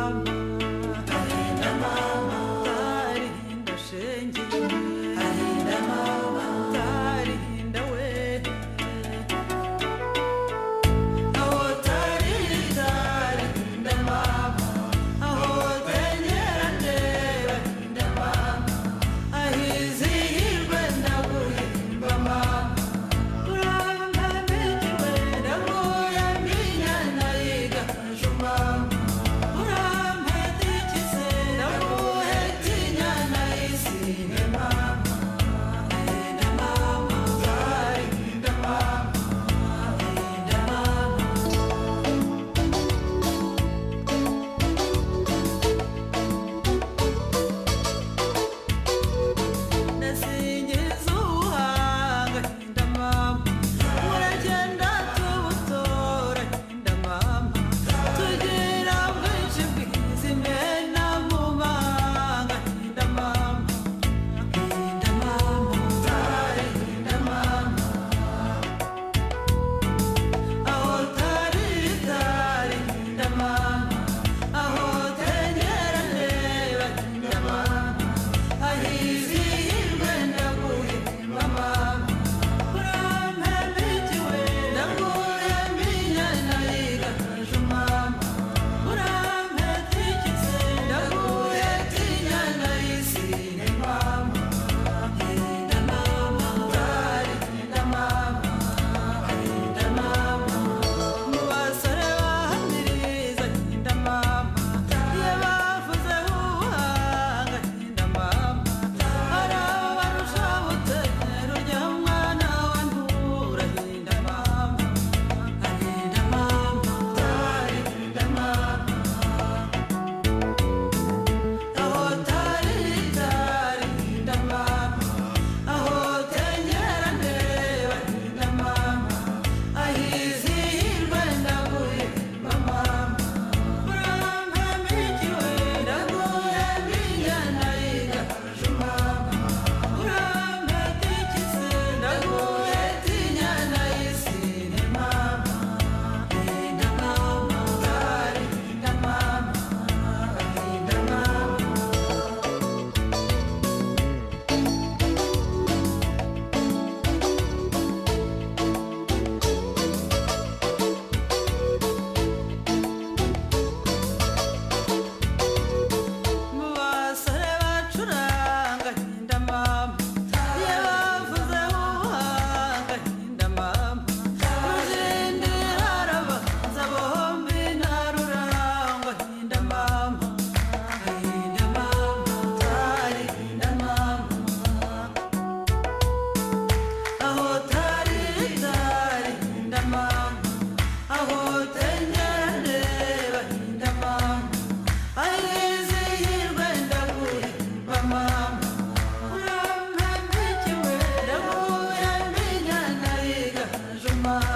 mama, ahinda mama, tarihinda shenge, ahinda mama, tarihinda we. Aho tari tarihinda mama, aho tenyera ndeba hinda mama, ahizihirwe ndaguhimba mama. Urampambikiwe ndaguhemba inyana y'igaju mama, urampetikize ndaguheta inyana y'isine mama. Ahinda mama, ahinda mama, ahinda mama. Ndasingiza ubuhanga hinda mama, uragenda tubutora hinda mama, tugira bwinshi bwiza imena mu mahanga hinda mama, hinda mama, hinda mama. Aho tari tari hinda mama, aho tenyera ndeba hinda mama, ahizihirwe ndaguhimba mama. Urampembikiwe ndaguhemba inyana y'igaju mama, urampetikize ndaguheta inyana y'isine mama. Hinda mama, hinda mama, hinda mama. Mu basore bahamiriza hinda mama, iyo bavuze ubuhanga hinda mama, hari abarusha butera urya mwana wa ntura hinda mama, hinda mama, hinda mama. Aho tari tari hinda mama, aho tenyera ndeba hinda mama, ahizihirwe ndaguhimba mama. Urampembikiwe ndaguhemba inyana y'igaju mama, urampetikize ndaguheta inyana y'isine mama. Hinda mama, hinda mama, hinda mama. Mu basore bacuranga hinda mama, iyo bavuze ubuhanga hinda mama, Rujindi harabanza bombi na Rurangwa hinda mama, hinda mama, hinda mama. Aho tari tari hinda mama, aho tenyera ndeba hinda mama, ahizihirwe ndaguhimba mama. Urampembikiwe ndaguhemba inyana y'igaju mama.